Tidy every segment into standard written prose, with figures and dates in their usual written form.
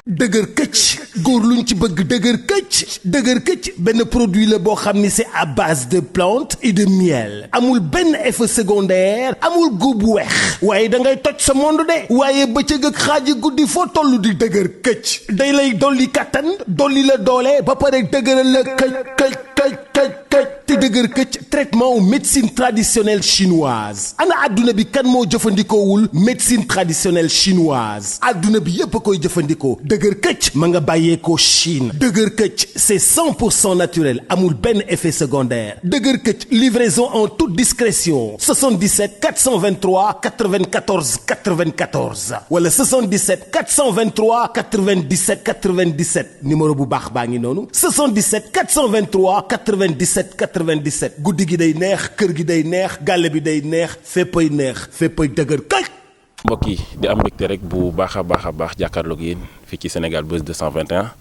dëgër këcc góor luñ ci bëgg dëgër këcc benn produit la boo xam ni c'est à base de plantes et de miel amul benn effet secondaire amul góob bu weex waaye da ngay toj sa monde de waaye bëccëg ak xaaji guddi foo toll di dëgër këcc day lay dolli kattan dolli la doole ba pare dëgëral la këcc te dëgër këcc traitement wu médecine traditionnelle chinoise ana adduna bi kan moo jëfandikoowul médecine traditionnelle chinoise adduna bi yépp a koy jëfandikoo dëgër këcc ma nga bàyyeekoo Chine dëgër këcc c'est 100% naturel amul benn effet secondaire dëgër këcc livraison en toute discrétion 77 423 94 94 wala 77 423 97 97 numéro bu baax baa ngi noonu 77 423 97 97 guddi gi day neex kër gi day neex gàlle bi day neex féppay dëgër këcc. mbokk yi di am mbégte rek bu baax a baax jàkkaarloog yéen fii ci Sénégal Buzz 221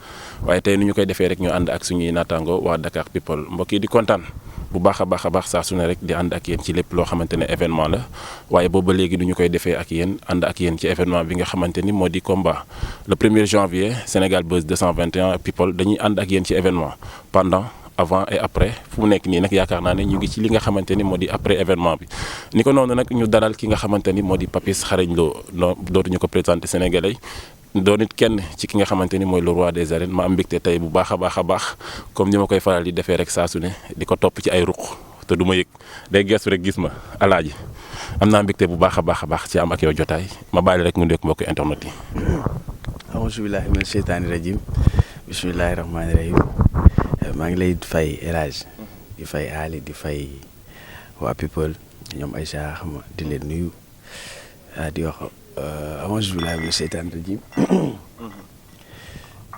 waaye tey nu ñu koy defee rek ñu ànd ak suñuy naataango waa Dakar People mbokk yi di kontaan bu baax a baax saa su ne rek di ànd ak yéen ci lépp loo xamante ne événement la waaye boobu ba léegi du ñu koy defee ak yéen ànd ak yéen ci événement bi nga xamante ni moo di combat le 1er janvier Sénégal Buzz 221 People dañuy ànd ak yéen ci événement pendant avant et après fu mu nekk nii nag yaakaar naa ne ñu ngi ci li nga xamante ni moo di après événement bi ni ko noonu nag ñu dalal ki nga xamante ni moo di Papis Xaragne Lo dootuñu ko présenté sénégalais doon it kenn ci ki nga xamante ni mooy le roi des arènes ma am mbégte tey bu baax a baax comme ni ma koy faral di defee rek saa su ne di ko topp ci ay ruq te du ma yëg day gestu rek gis ma alaaji am naa mbégte bu baax a baax ci am ak yow jotaay ma bàyyi rek mu nekk mbokk internet yi. auzu billaahi mina sheytaani rajiim bismillaahi rahmaani rahiim maa ngi lay fay El Hadj di fay Ali di fay waa People ñoom Aïcha xam nga di leen nuyu di wax auzu billaahi mina sheytaani rajiim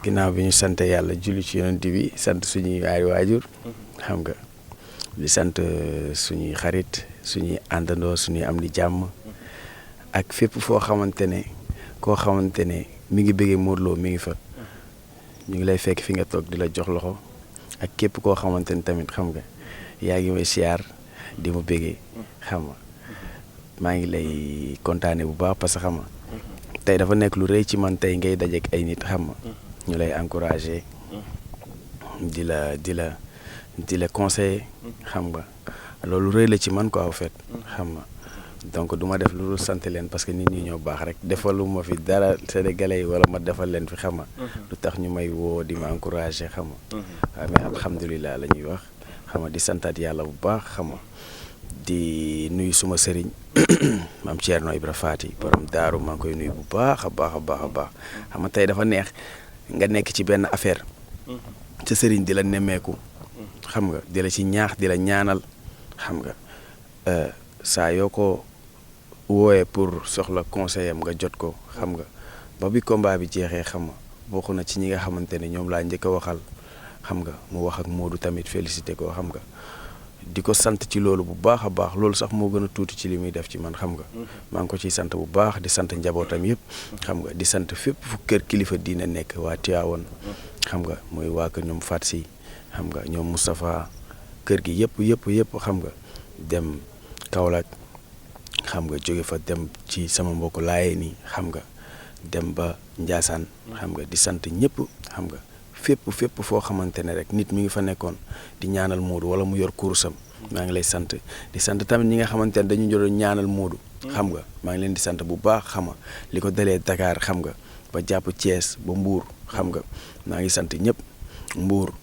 ginnaaw bi ñu sant yàlla julli ci yonent bi sant suñuy ñaari waajur xam nga di sant suñuy xarit suñuy àndandoo suñuy am di jàmm ak fépp foo xamante ne koo xamante ne mi ngi bëggee Modou Lo mi ngi fa ñu ngi lay fekk fi nga toog di la jox loxo ak képp koo xamante ni tamit xam nga yaa ngi may siyaar di ma bëggee xam nga maa ngi lay kontaane bu baax parce que xam nga tey dafa nekk lu rëy ci man tey ngay dajeek ay nit xam nga ñu lay encourager di la conseiller xam nga loolu rëy la ci man quoi en fait xam nga donc du ma def lu dul sant leen parce que nit ñi ñoo baax rek defaluma fi dara sénégalais yi wala ma defal leen fi xam nga lu tax ñu may woo di ma encourager xam nga waaw mais alhamdulilah la ñuy wax xam nga di santaat yàlla bu baax xam nga di nuyu suma sëriñ maam Thierno Ibra Faty borom daaru maa ngi koy nuyu bu baax a baax xam nga tey dafa neex nga nekk ci benn affaire ca sëriñ di la nemmeeku xam nga di la ci ñaax di la ñaanal xam nga saa yoo ko wooyee pour soxla conseil am nga jot ko xam nga ba bi combat bi jeexee xam nga bokk na ci ñi nga xamante ne ñoom laa njëkk a waxal xam nga mu wax ak Modou tamit félicité ko xam nga di ko sant ci loolu bu baax a baax loolu sax moo gën a tuuti ci li muy def ci man xam nga maa ngi ko ciy sant bu baax di sant njabootam yëpp xam nga di sant fépp fu kër kilifa diina nekk waa Tivaouane xam nga mooy waa kër ñoom Fatou Sy xam nga ñoom Moustapha kër gi yëpp xam nga dem Kaolack xam nga jóge fa dem ci sama mbokk laayee nii xam nga dem ba Ndiassane xam nga di sant ñëpp xam nga fépp foo xamante ne rek nit mi ngi fa nekkoon di ñaanal Modou wala mu yor kurusam maa ngi lay sant di sant tamit ñi nga xamante ne dañu doon ñaanal Modou xam nga maa ngi leen di sant bu baax xam nga li ko dalee Dakar xam nga ba jàpp Thiès ba Mbour xam nga maa ngi sant ñëpp Mbour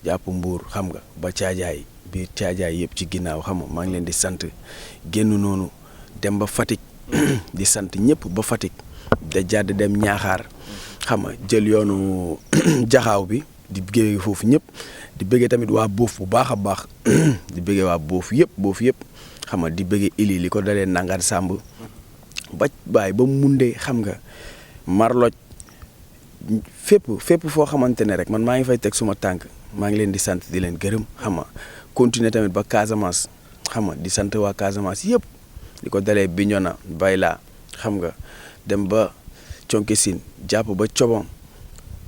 jàpp Mbour xam nga ba Caajaay biir Caajaay yëpp ci ginnaaw xam nga maa ngi leen di sant génn noonu dem ba Fatick di sant ñëpp ba Fatick da jàdd dem Ñaaxaar xam nga jël yoonu jaxaaw bi di bëggee foofu ñëpp di bëggee tamit waa boof bu baax a baax di bëggee waa boofu yëpp xam nga di bëggee ili li ko dalee nangaan sàmb ba baay ba mundee xam nga marloj fépp foo xamante ne rek man maa ngi fay teg suma tànk maa ngi leen di sant di leen gërëm xam nga continuer tamit ba Casamance xam nga di sant waa Casamance yëpp di ko dalee Bignona Bayla xam nga dem ba Thionke-Sine jàpp ba Cobom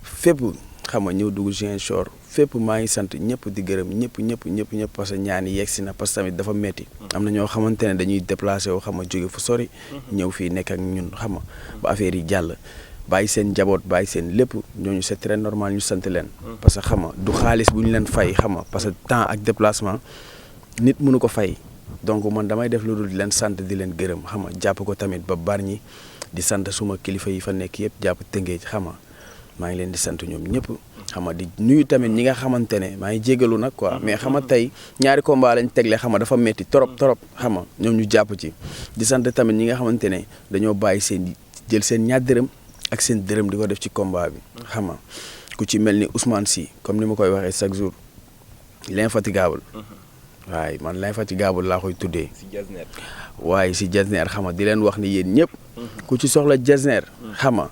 fépp xam nga ñëw dugg Ziguinchor fépp maa ngi sant ñëpp di gërëm ñëpp parce que ñaan yi yegsi na parce que tamit dafa metti am na ñoo xamante ne dañuy déplacé wu xam nga jóge fu sori ñëw fii nekk ak ñun xam nga ba affaire yi jàll bàyyi seen njaboot bàyyi seen lépp ñooñu c'est très normal ñu sant leen. parce que xam nga du xaalis bu ñu leen fay xam nga parce que temps ak déplacement nit mënu ko fay donc man damay def lu dul di leen sant di leen gërëm xam nga jàpp ko tamit ba Bargny di sant suma kilifa yi fa nekk yëpp jàpp Tëngéej xam nga maa ngi leen di sant ñoom ñëpp xam nga di nuyu tamit ñi nga xamante ne maa ngi jégalu nag quoi mais xam nga tey ñaari combat lañ tegle xam nga dafa metti trop xam nga ñoom ñu jàpp ci di sant tamit ñi nga xamante ne dañoo bàyyi seen jël seen ñaar dërëm ak seen dërëm di ko def ci combat bi xam nga ku ci mel ni Ousmane Sy comme ni ma koy waxee chaque jour l'infatigable waaye man l'infatigable laa koy tuddee waaye si Jesner xam nga di leen wax ni yéen ñëpp ku ci soxla Jesner xam nga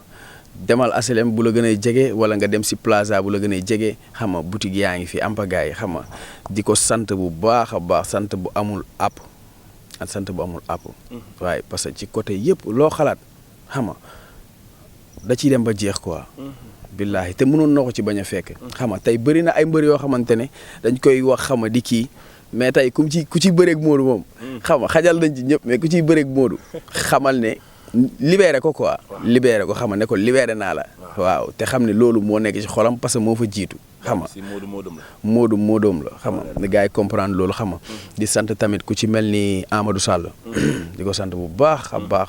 demal HLM bu la gën a jege wala nga dem si plaza bu la gën a jege xam nga boutique yaa ngi fi ampagaay yi xam nga di ko sant bu baax a baax sant bu amul àpp waaye parce que ci côté yëpp loo xalaat xam nga da ciy dem ba jeex quoi billaahi te mënoon na ko ci bañ a fekk xam nga tey bëri na ay mbër yoo xamante ne dañ koy wax xam nga di kii mais tey ku ci bëreeg Modou moom xam nga xajal nañ ci ñëpp mais ku ciy bëreeg Modou xamal ne libéré ko quoi libéré ko xam nga ne ko libéré naa la waaw te xam ne loolu moo nekk ci xolam parce que moo fa jiitu xam nga Modou la xam nga gars yi comprendre loolu xam nga di sant tamit ku ci mel ni Amadou Sall di ko sant bu baax a baax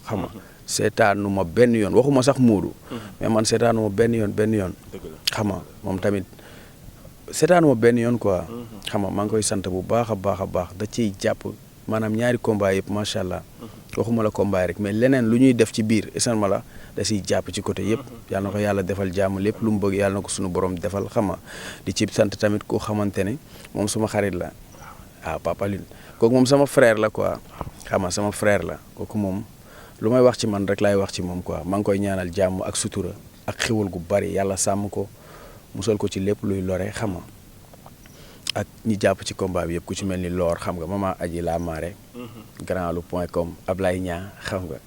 xam nga seetaanu ma benn yoon waxuma sax Modou mais man seetaanu ma benn yoon xam nga moom tamit seetaanu ma benn yoon quoi xam nga maa ngi koy sant bu baax a baax da ciy jàpp maanaam ñaari combat yëpp macha allah waxuma la combat rek mais leneen lu ñuy def ci biir essentiellement la da siy jàpp ci côté yëpp yàlla na ko yàlla defal jàmm lépp lu mu bëgg yàlla na ko suñu borom defal xam nga di ci sant tamit koo xamante ne moom suma xarit la Papa Lune kooku moom sama frère la quoi xam nga sama frère la kooku moom lu may wax ci man rek laay wax ci moom quoi maa ngi koy ñaanal jàmm ak sutura ak xéwal gu bari yàlla sàmm ko musal ko ci lépp luy lore xam nga ak ñi jàpp ci combat bi yëpp ku ci mel ni Loor xam nga Mama Aji la Mare grandlu.com Ablaye Niang xam nga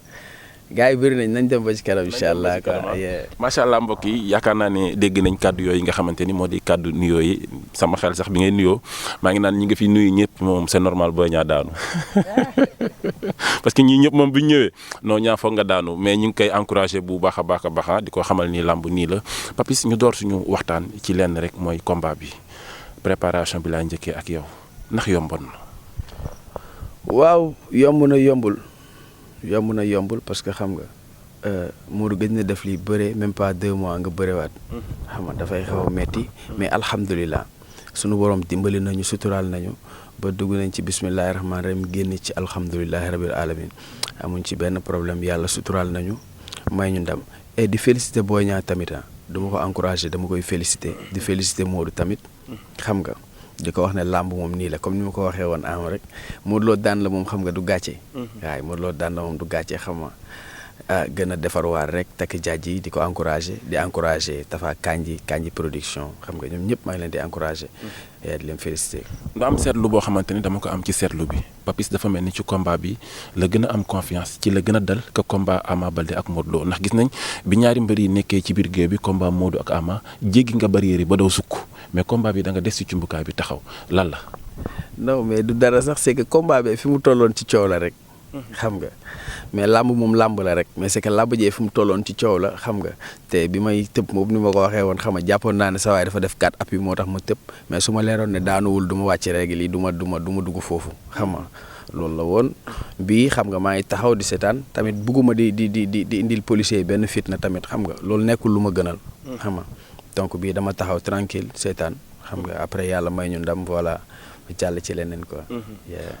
gars yi bëri nañ dem ba ci kanam incha allah macha allah mbokk yi yaakaar naa ne dégg nañ kàddu yooyu nga xamante ni moo di kàddu nuyoo yi sama xel sax bi ngay nuyoo maa ngi naan ñi nga fi nuyu ñëpp moom c'est normal Boy Niang daanu parce que ñii ñëpp moom bu ñu ñëwee non ñaa foog nga daanu mais ñu ngi koy encouragé bu baax a baax di ko xamal ni làmb nii la Papis ñu door suñu waxtaan ci lenn rek mooy combat bi préparation bi laa njëkkee ak yow ndax yomboon na. waaw yomb na yombul parce que xam nga Modou gëj na def lii bëre même pas 2 mois nga bërewaat xam nga dafay xaw a metti mais alhamdulilah sunu borom dimbali nañu suturaal nañu ba dugg nañ ci bismillahi rahmaani rahim génn ci alhamdulilahi rabil alamin amuñ ci benn problème yàlla suturaal nañu may ñu ndam et di féliciter Boy Niang tamit dama ko encourager dama koy féliciter di féliciter Modou tamit xam nga di ko wax ne làmb moom nii la comme ni ma ko waxee woon am rek Modou Lo daan la moom xam nga du gàcce waaye Modou Lo daan la moom du gàcce xam nga gën a defarwaat rek takk jaaj yi di ko encourager di encourager Tafa Kanji production xam nga ñoom ñëpp maa ngi leen di encourager di leen féliciter. nga am seetlu boo xamante ni dama ko am ci seetlu bi Papis dafa mel ni ci combat bi la gën a am confiance ci la gën a dal que combat Ama Baldé ak Modou Lo ndax gis nañ bi ñaari mbër yi nekkee ci biir géew bi combat Modou ak Ama jéggi nga barrière yi ba daw sukk mais combat bi da nga des ci cumbukaay bi taxaw lan la. non mais du dara sax c'est que combat bi fi mu tolloon ci coow la rek. xam nga mais làmb moom làmb la rek mais c'est que làmb jee fi mu tolloon ci coow la xam nga te bi may tëb moom ni ma ko waxee woon xam nga jàppoon naa ne sa waay dafa def 4 appuis moo tax ma tëb mais su ma leeroon ne daanuwul du ma wàcc règle yi du ma dugg foofu xam nga loolu la woon bii xam nga maa ngi taxaw di seetaan tamit bugguma di indil policier yi benn fitna tamit xam nga loolu nekkul lu ma gënal xam nga donc bii dama taxaw tranquille seetaan xam nga après yàlla may ñu ndam voilà jàll ci leneen quoi.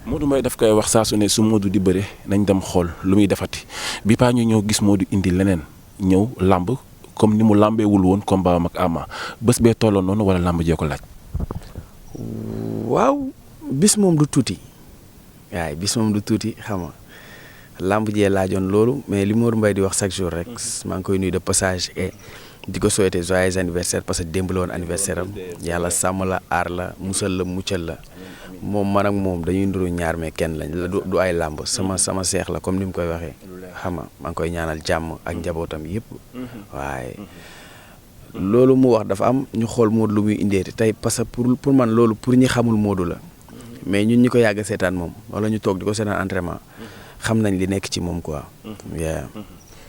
Modou Mbaye daf koy wax saa su ne su Modou di bëre nañ dem xool lu muy defati bi paa ñu ñëw gis Modou indi leneen ñëw làmb comme ni mu làmbeewul woon combat am ak Ama bés bee tolloon noonu wala làmb jee ko laaj. waaw bis moom du tuuti waaye bis moom du tuuti xam nga làmb jee laajoon loolu mais li Modou Mbaye di wax chaque jour rek maa ngi koy nuyu de passage et di ko souhaiter joyeux anniversaire parce que démb la woon anniversaire am yàlla sàmm la aar la musal la muccal la moom man ak moom dañuy nduru ñaar mais kenn lañ du ay làmb sama seex la comme ni mu koy waxee xam nga maa ngi koy ñaanal jàmm ak njabootam yëpp waaye loolu mu wax dafa am ñu xool Modou lu muy indeeti tey parce que pour man loolu pour ñi xamul Modou la mais ñun ñi ko yàgg seetaan moom wala ñu toog di ko seetaan entraînement xam nañ li nekk ci moom quoi.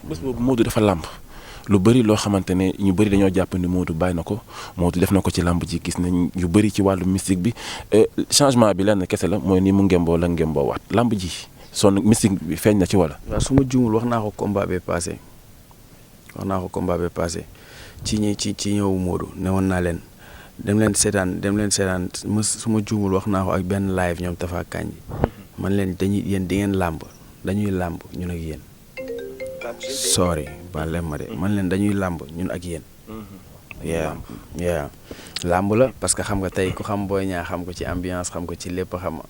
bés boobu Modou dafa làmb lu bëri loo xamante ne ñu bëri dañoo jàpp ni Modou bàyyi na ko Modou def na ko ci làmb ji gis nañ yu bëri ci wàllu mystique bi changement bi lenn kese la mooy ni mu ngemboo la ngemboo waat làmb ji son mystique bi feeñ na ci wala. waaw su ma juumul wax naa ko combat bee passé ci ñëw Modou ne woon naa leen dem leen seetaan su ma juumul wax naa ko ak benn live ñoom Tafa Kanji man leen yéen di ngeen làmb dañuy làmb ñun ak yéen. sorry baal leen ma de man leen dañuy làmb ñun ak yéen. làmb la parce que xam nga tey ku xam Boy Niang xam ko ci ambiance xam ko ci lépp xam nga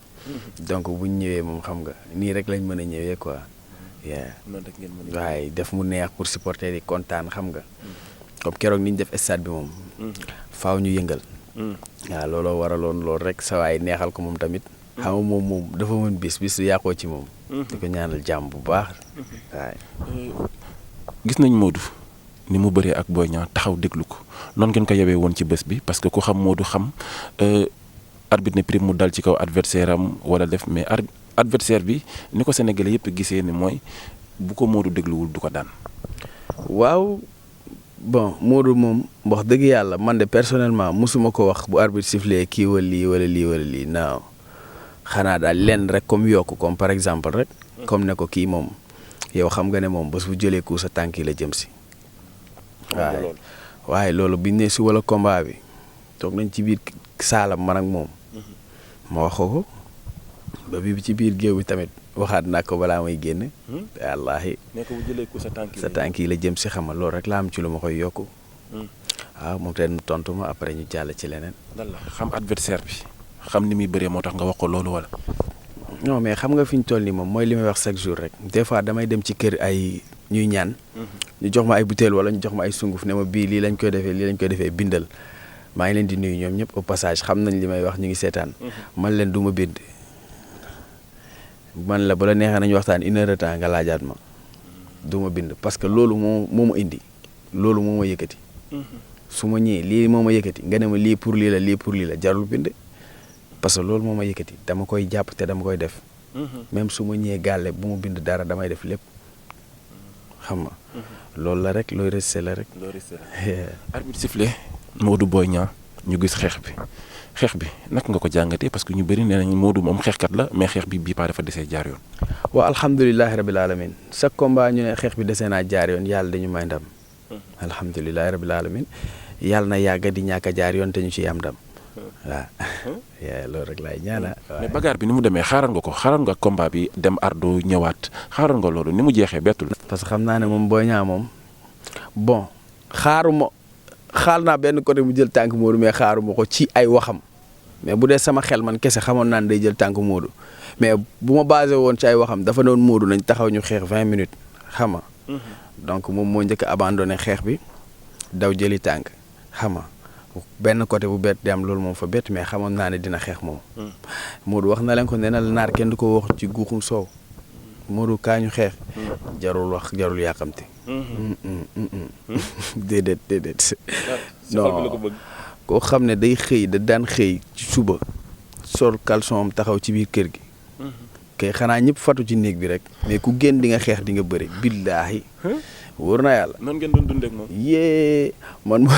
donc buñ ñëwee moom xam nga nii rek lañ mën a ñëwee quoi. waaye def mu neex pour supporter yi kontaan xam nga. comme keroog ni ñu def stade bi moom. faaw ñu yëngal. waaw looloo waraloon loolu rek sa waay neexal ko moom tamit. xam nga moom dafa mën bis du yàqoo ci moom. di ko ñaanal jàmm bu baax. waaye. gis nañ Modou ni mu bëree ak Boy Niang taxaw déglu ko noonu ngeen ko yebee woon ci bés bi parce que ku xam Modou xam arbitre ne prime mu dal ci kaw adversaire am wala def mais adversaire bi ni ko Sénégalais yëpp gisee ni mooy bu ko Modou dégluwul du ko daan. waaw bon Modou moom wax dëgg yàlla man de personnellement mosuma ko wax bu arbitre sifflé kii wala lii non xanaa daal lenn rek comme yokk comme par exemple rek. comme ne ko kii moom yow xam nga ne moom bés bu jëlee ku sa tànk yi la jëm si. waaye loolu biñ ne si wala combat bi toog nañ ci biir saalam man ak moom. ma wax ko ba bi ci biir géew bi tamit waxaat naa ko balaa may génn. wallaahi. ne ko bu jëlee ku sa tànk yi la jëm si xam nga loolu rek laa am ci lu ma koy yokku. waaw moom tamit mu tontu ma après ñu jàll ci leneen. dalla xam adversaire bi xam ni muy bëree moo tax nga wax ko loolu wala. non mais xam nga fi ñu toll nii moom mooy li may wax chaque jour rek des fois damay dem ci kër ay ñuy ñaan. ñu jox ma ay butéel wala ñu jox ma ay sunguf ne ma bii lii lañ koy defee bindal maa ngi leen di nuyu ñoom ñëpp au passage xam nañ li may wax ñu ngi seetaan. man leen du ma bind. man la bu la neexee nañu waxtaan 1 heure de temps nga laajaat ma du ma bind parce que loolu moo ma indi loolu moo ma yëkkati. su ma ñëwee lii moo ma yëkkati nga ne ma lii pour lii la jarul bind. parce que loolu moo ma yëkkati dama koy jàpp te dama koy def. même su ma ñëwee gàlle bu ma bind dara damay def lépp xam nga. loolu la rek looy resté la rek. arbitre sifflé Modou Boy Niang ñu gis xeex bi naka nga ko jàngatee parce que ñu bëri nee nañ Modou moom xeexkat la mais xeex bi bii paa dafa desee jaar yoon. waaw alhamdulilahi rabil alamin chaque combat ñu ne xeex bi desee naa jaar yoon yàlla dañu may ndam. alhamdulilahi rabil alamin yàlla na yàgga di ñàkk a jaar yoon te ñu ciy am ndam. waaw loolu rek laay ñaana. mais bagarre bi ni mu demee xaaral nga combat bi dem ardo ñëwaat xaaral nga loolu ni mu jeexee bettul. parce que xam naa ne moom Boy Niang moom bon xaal naa benn côté mu jël tànk Modou mais xaaruma ko ci ay waxam mais bu dee sama xel man kese xamoon naa ne day jël tànk Modou mais bu ma basé woon ci ay waxam dafa doon Modou nañ taxaw ñu xeex 20 minutes xam nga. donc moom moo njëkk a abandonné xeex bi daw jëli tànk xam nga benn côté bu bett di am loolu moom fa bett mais xamoon naa ne dina xeex moom. Modou wax na leen ko nee na la naar kenn du ko wax ci guuxum soow Modou kaa ñu xeex. jarul wax jarul yàqamti. déedéet. non koo xam ne day xëy da daan xëy ci suba sol caleçon am taxaw ci biir kër gi. kay xanaa ñëpp fatu ci néeg bi rek mais ku génn di nga xeex di nga bëri billaahi. wóor na yàlla. noonu ngeen doon dundee ak moom. yee man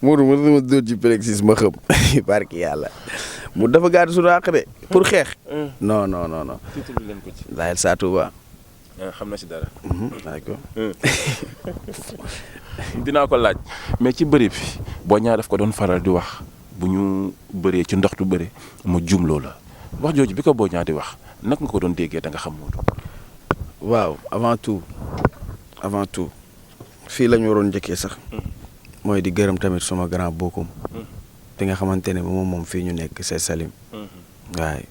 Modou ma sama dóor ci plexus ma xam barki yàlla mu dafa gàddu suñu àq de pour xeex. non. tiitalu leen ko ci. laajal saa Touba. xam na ci dara. d'accord. dinaa ko laaj mais ci bëri bi Boy Niang daf ko doon faral di wax bu ñu bëree ci ndoxtu bëri mu jumloo la wax jooju bi ko Boy Niang di wax naka nga ko doon déggee da nga xam Modou. waaw avant tout fii la ñu waroon njëkkee sax. mooy di gërëm tamit suma grand bokkum. di nga xamante ne moom fii ñu nekk c'est Salim. waaye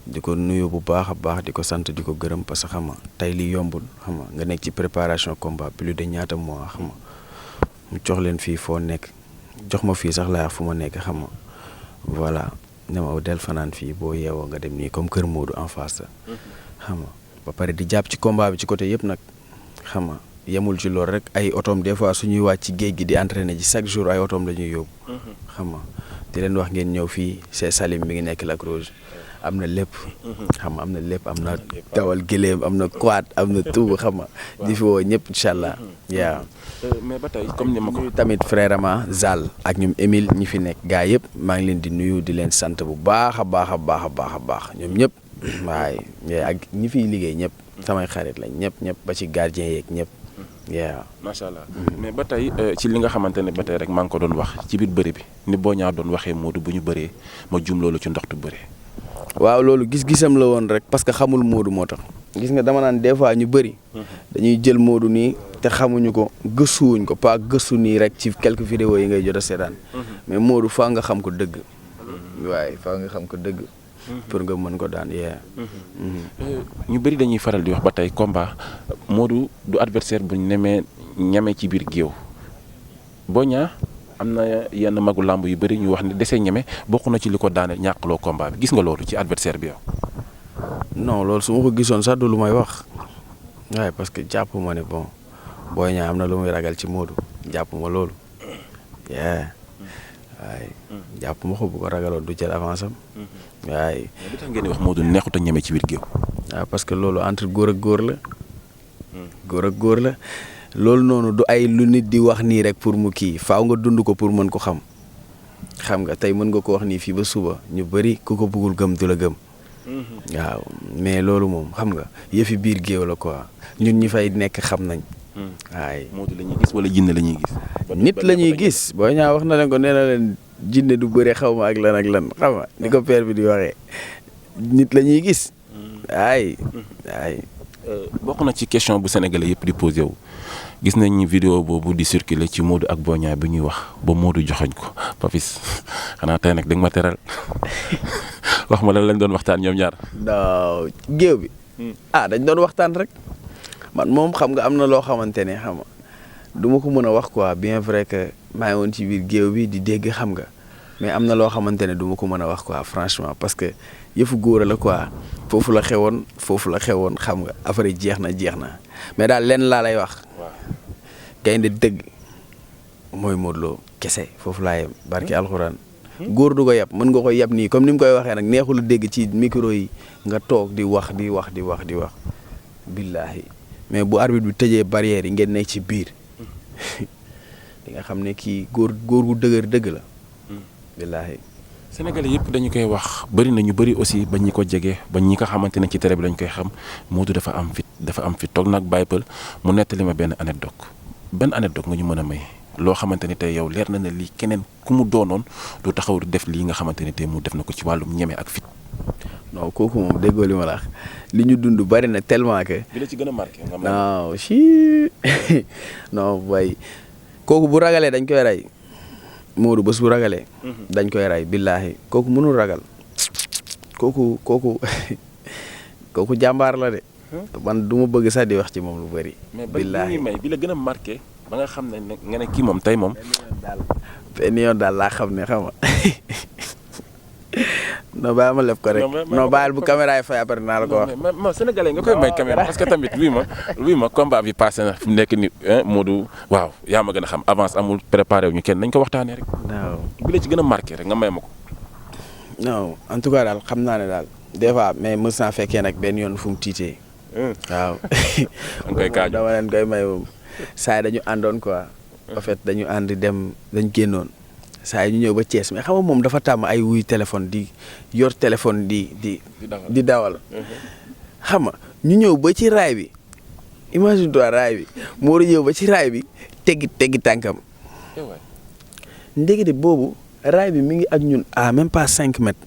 di ko nuyu bu baax a baax di ko sant di ko gërëm parce que xam nga tey lii yombul xam nga nekk ci préparation combat plus de ñaata mois xam nga mu jox leen fii foo nekk jox ma fii sax laa fu ma nekk xam nga voilà ne ma del fanaan fii boo yeewoo nga dem nii comme Kër Modou en face la xam nga ba pare di jàpp ci combat bi ci côté yëpp nag xam nga yemul ci loolu rek ay otoom des fois suñuy wàcc ci géej gi di entraîner ji chaque jour ay otoom la ñuy yóbbu xam nga di leen wax ngeen ñëw fii c'est Salim mi ngi nekk Lac Rose am na lépp. xam nga am na lépp am na dawal gëléem am na quad am na tout xam nga di fi woo ñëpp incha allah. yaa mais ba tey comme ni ma ko. tamit frère ama Zal ak ñoom Émile ñi fi nekk gaa yëpp maa ngi leen di nuyu di leen sant bu baax a baax a baax a baax a baax ñoom ñëpp waaye ak ñi fiy liggéey ñëpp samay xarit lañ ñëpp ba ci gardien yeeg ñëpp. macha allah mais ba tey ci li nga xamante ne ba tey rek maa ngi ko doon wax ci biir bëri bi ni Boy Niang doon waxee Modou bu ñu bëree ma jum loolu ci ndoxtu bëri. waaw loolu gis-gisam la woon rek parce que xamul Modou moo tax. gis nga dama naan des fois ñu bëri. dañuy jël Modou nii te xamuñu ko gëstuwuñ ko pas gëstu nii rek ci quelques vidéos yi ngay jot a seetaan. mais Modou faa nga xam ko dëgg. waaye faa nga xam ko dëgg. pour nga mën ko daan ñu bëri dañuy faral di wax ba tey combat Modou du adversaire bu ñeme ci biir géew Boy Niang am na yenn magu làmb yu bëri ñu wax ne desee ñeme bokk na ci li ko daane ñàkkloo combat bi gis nga loolu ci adversaire bi yow. non loolu su ma ko gisoon sax du lu may wax waaye parce que jàpp ma ne bon Boy Niang am na lu muy ragal ci Modou jàpp ma loolu waaye jàpp ma ko bu ko ragaloon du jël avance am waaye. li tax ngeen di wax Modou neexut a ñeme ci biir géew. waaw parce que loolu entre góor ak góor la. góor ak góor la loolu noonu du ay lu nit di wax nii rek pour mu kii faaw nga dund ko pour mën ko xam nga tey mën nga ko wax nii fii ba suba ñu bëri ku ko bëggul gëm du la gëm. waaw mais loolu moom xam nga yëfi biir géew la quoi ñun ñi fay nekk xam nañ. waaye Modou la ñuy gis wala jinne la ñuy gis. nit la ñuy gis Boy Niang wax na leen ko nee na leen jinne du bëre xaw ma ak lan xam nga ni ko père bi di waxee nit la ñuy gis. ay bokk na ci question bu sénégalais yëpp di posé wu gis nañ ni vidéo boobu di circuler ci Modou ak Boy Niang bi ñuy wax ba Modou joxoñ ko Papis xanaa tey nag da nga ma teral wax ma lan lañ doon waxtaan ñoom ñaar. non géew bi. dañ doon waxtaan rek man moom xam nga am na loo xamante ne xam nga du ma ko mën a wax quoi bien vrai que maa ngi woon ci biir géew bi di dégg xam nga mais am na loo xamante ne du ma ko mën a wax quoi franchement parce que yëfu góor la quoi foofu la xewoon xam nga après jeex na mais daal lenn laa lay wax. gaynde dëgg mooy Modou Lo kese foofu laa yem barki alxuraan. góor du ko yab mën nga ko yab nii comme ni mu koy waxee nag neexul a dégg ci micro yi nga toog di wax. billaahi mais bu arbitre bi tëjee barrière yi ngeen nekk ci biir di nga xam ne kii góor gu dëgër dëgg la. billaahi. Sénégalais yëpp dañu koy wax bëri na ñu bëri aussi ba ñi ko jege ba ñi ko xamante ne ci télé bi lañ koy xam Modou dafa am fit toog nag Baye Peul mu nettali ma benn anecdote nga ñu mën a may loo xamante ni tey yow leer na ne lii keneen ku mu doonoon du taxaw di def lii nga xamante ni tey mu def na ko ci wàllum ñeme ak fit. non kooku moom déggoo li ma la wax li ñu dund bari na tellement que. bi la ci gën a marqué. non si non boy kooku bu ragalee dañ koy rey. Modou bés bu ragalee. dañ koy rey billaahi kooku mënul ragal kooku jàmbaar la de. man du ma bëgg sax di wax ci moom lu bëri. billaahi mais bi la gën a marqué ba nga xam ne nga ne kii moom tey moom. benn yoon daal laa xam ne xam nga non bàyyi ma lef ko rek. non bàyyil bu caméra yi fay après naa la ko wax. mais Sénégalais nga koy may caméra parce que tamit wii ma combat bi passé na fi mu nekk ni Modou waaw yaa ma gën a xam avance amul préparé wu ñu kenn nañ ko waxtaanee rek. waaw bi la ci gën a marqué rek nga may ma ko. non en tout cas daal xam naa ne daal des fois mais mës naa fekkee nag benn yoon fu mu tiitee. waaw. da koy kaaju dama leen koy may moom saa yi dañu àndoon quoi. en fait dañu ànd dem dañ génnoon. saa yi ñu ñëw ba Thiès mais xam nga moom dafa tàmm ay wuy téléphone di yor téléphone di dawal. xam nga ñu ñëw ba ci raay bi imagine toi raay bi moo ñëw ba ci raay bi teggi tànkam. ndekete boobu raay bi mi ngi ak ñun à même pas 5 mètres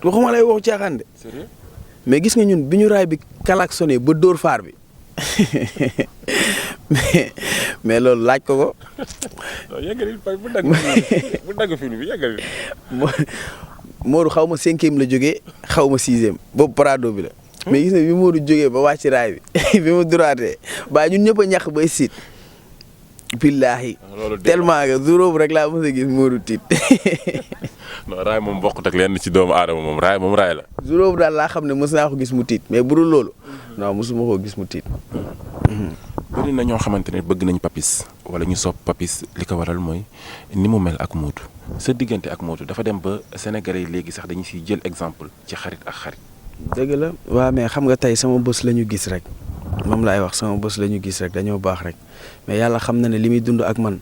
waxuma lay wax caaxaan de. sérieux mais gis nga ñun bi ñu raay bi klaxonné ba dóor faar bi mais loolu laaj ko ko. bu dagg film bi yàggal. Modou xaw ma 5e la jógee xaw ma 6e boobu Prado bi la. mais gis nga bi Modou jógee ba wàcc raay bi bi mu droité ba ñun ñëpp a ñàkk bay siit. billaahi tellement que jour boobu rek laa mos a gis Modou tiit. non raay moom bokkut ak lenn ci doomu aadama moom raay la. jour boobu daal laa xam ne mos naa ko gis mu tiit mais bu dul loolu. non mosuma koo gis mu tiit. bëri na ñoo xamante ne bëgg nañ Papis wala ñu sopp Papis li ko waral mooy ni mu mel ak Modou sa diggante ak Modou dafa dem ba Sénégalais yi léegi sax dañu siy jël exemple ci xarit ak xarit. dëgg la waaw mais xam nga tey sama bés la ñu gis rek moom laay wax sama bés la ñu gis rek dañoo baax rek mais yàlla xam na ne li muy dund ak man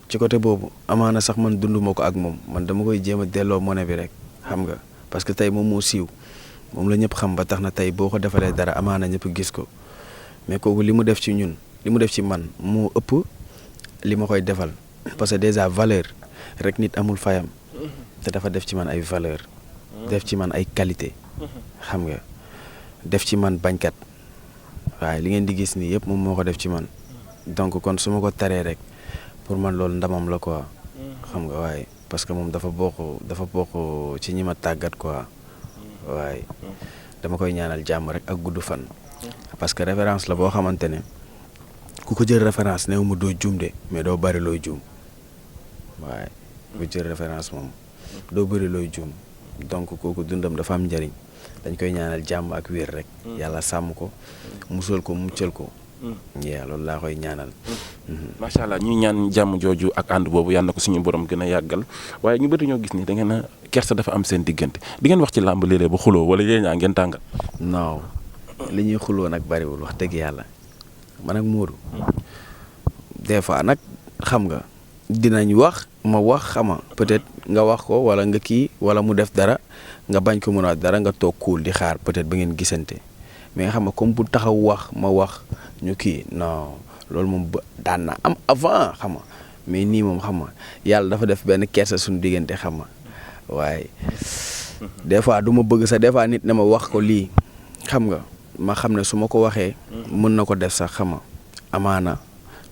ci côté boobu amaana sax man dund ma ko ak moom man dama koy jéem a delloo monnaie bi rek xam nga parce que tey moom moo siiw moom la ñëpp xam ba tax na tey boo ko defalee dara amaana ñëpp gis ko mais kooku li mu def ci ñun li mu def ci man moo ëpp li ma koy defal parce que déjà valeur rek nit amul fayam te dafa def ci man ay valeur def ci man ay qualité xam nga def ci man bañkat waaye li ngeen di gis nii yëpp moom moo ko def ci man donc kon su ma ko taree rek pour man loolu ndamam la quoi xam nga waaye parce que moom dafa bokk ci ñi ma tàggat quoi waaye dama koy ñaanal jàmm rek ak gudd fan parce que référence la boo xamante ne ku ko jël référence néew mu doo juum de mais doo bari looy juum waaye ku jël référence moom doo bari looy juum donc kooku dundam dafa am njëriñ dañ koy ñaanal jàmm ak wér rek yàlla sàmm ko musal ko muccal ko yaa loolu laa koy ñaanal macha allah ñuy ñaan jàmm jooju ak ànd boobu yàlla na ko suñu borom gën a yàggal waaye ñu bëri ñoo gis ni da ngeen a kersa dafa am seen diggante di ngeen wax ci làmb léeg-léeg ba xuloo wala yéen ñaa ngeen tàngal. non li ñuy xuloo nag bariwul wax dëgg yàlla man ak Modou des fois nag xam nga dinañ wax ma wax xama peut-être nga wax ko wala nga kii wala mu def dara nga bañ ko mën a dara nga toog kuul di xaar peut-être ba ngeen gisante mais xam nga comme bu taxaw wax ma wax ñu kii non loolu moom daan na am avant xam nga mais nii moom xam nga yàlla dafa def benn kersa suñu diggante xam nga waaye des fois du ma bëgg sax des fois nit ne ma wax ko lii xam nga ma xam ne su ma ko waxee mën na ko def sax xam nga amaana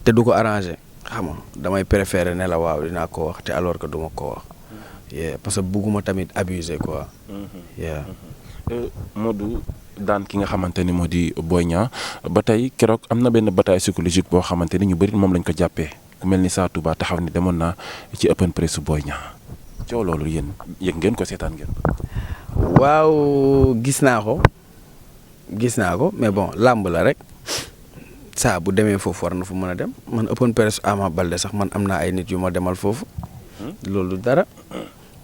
te du ko arrangé xam nga damay préférer ne la waaw dinaa ko wax te alors que du ma ko wax parce que bugguma tamit abuser quoi. Modou daan ki nga xamante ni moo di Boy Niang ba tey keroog am na benn bataille psychologique boo xamante ni ñu bëri moom lañ ko jàppee ku mel ni Sa Touba taxaw ni demoon naa ci open press su Boy Niang coow loolu yéen yëg ngeen ko seetaan ngeen ko. waaw gis naa ko mais bon làmb la rek saa bu demee foofu war na fu mën a dem man open press Ama Baldé sax man am naa ay nit yu ma demal foofu loolu dara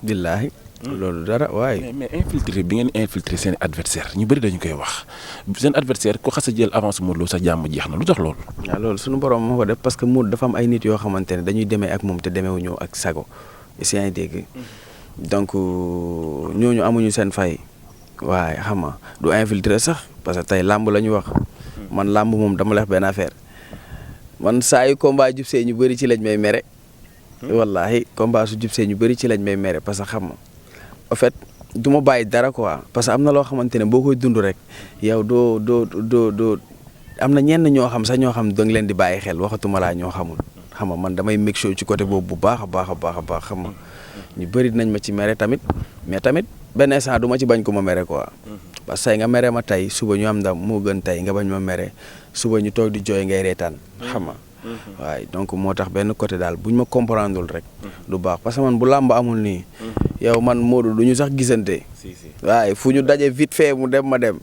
billaahi loolu dara waaye. mais infiltré bi ngeen infiltré seen adversaire ñu bëri dañu koy wax seen adversaire ko xas a jël avance Modou Lo sa jàmm jeex na lu tax loolu. waaw loolu suñu borom moo ko def parce que Modou dafa am ay nit yoo xamante ne dañuy demee ak moom te demeewuñu ak sago si yaa ngi dégg donc ñooñu amuñu seen fay waaye xam nga du infiltré sax parce que tey làmb la ñu wax man làmb moom dama leex benn affaire man saa yu combat jub see ñu bëri ci lañ may mere. wallahi combat su jub see ñu bëri ci lañ may mere parce que xam nga en fait du ma bàyyi dara quoi parce que am na loo xamante ne boo koy dund rek yow doo am na ñenn ñoo xam sax ñoo xam da nga leen di bàyyi xel waxatuma laa ñoo xamul xam nga man damay make sure ci côté boobu bu baax a baax xam nga ñu bëri nañ ma ci mere tamit mais tamit benn instant du ma ci bañ ko ma mere quoi parce que nga mere ma tey suba ñu am ndam moo gën tey nga bañ ma mere suba ñu toog di jooy ngay reetaan xam nga waaye donc moo tax benn côté daal buñ ma comprendreul rek du baax parce que man bu làmb amul nii yow man Modou du ñu sax gisante waaye fu ñu daje vite fait mu dem ma dem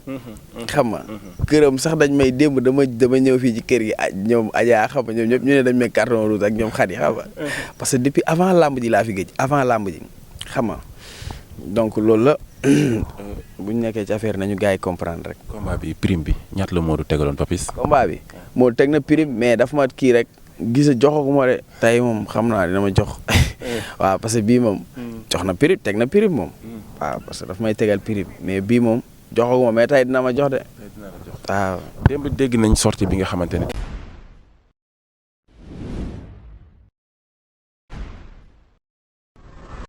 xam nga këram sax dañ may démb dama ñëw fii ci kër gi ñoom Adja xam nga ñoom ñëpp ñu ne dañ may carton rouge ak ñoom Khady xam nga parce que depuis avant làmb ji laa fi gëj avant làmb ji xam nga donc loolu la bu ñu nekkee ci affaire nañu gars yi comprendre rek. combat bi prime bi ñaata la Modou tegaloon Papis. combat bi Modou teg na prime mais dafa ma kii rek joxagu ma de tey moom xam naa dina ma jox waaw parce que bii moom jox na prime teg na prime moom waaw parce que dafa may tegal prime mais bii moom joxagu ma mais tey dina ma jox de waaw. démb dégg nañ sortie bi nga xamante ne.